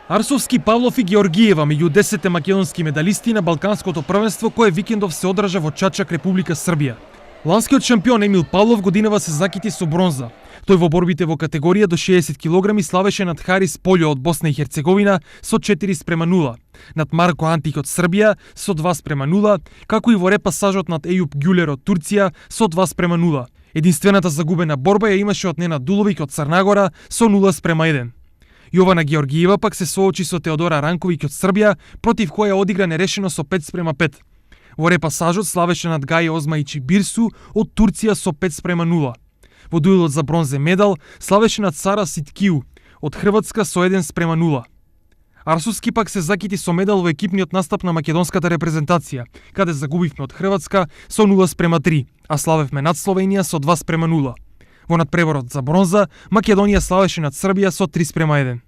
Арсовски, Павлов и Георгиева меѓу 10 македонски медалисти на Балканското првенство кое викендов се одржа во Чачак, Република Србија. Ланскиот шампион Емил Павлов годинава се закити со бронза. Тој во борбите во категорија до 60 кг славеше над Харис Полјо од Босна и Херцеговина со 4:0, над Марко Антик од Србија со 2:0, како и во репасажот над Ејуп Ѓулер од Турција со 2:0. Единствената загубена борба ја имаше од Нена Дуловик од Црнагора со 0:1. Јована Георгиева пак се соочи со Теодора Ранковиќ од Србија, против која одигра нерешено со 5:5. Во репасажот славеше над Гај Озмајчи Бирсу од Турција со 5:0. Во дуелот за бронзен медал славеше над Сара Ситкиу од Хрватска со 1:0. Арсовски пак се закити со медал во екипниот настап на македонската репрезентација, каде загубивме од Хрватска со 0:3, а славевме над Словенија со 2:0. Во надпреборот за бронза, Македонија славеше над Србија со 3:1.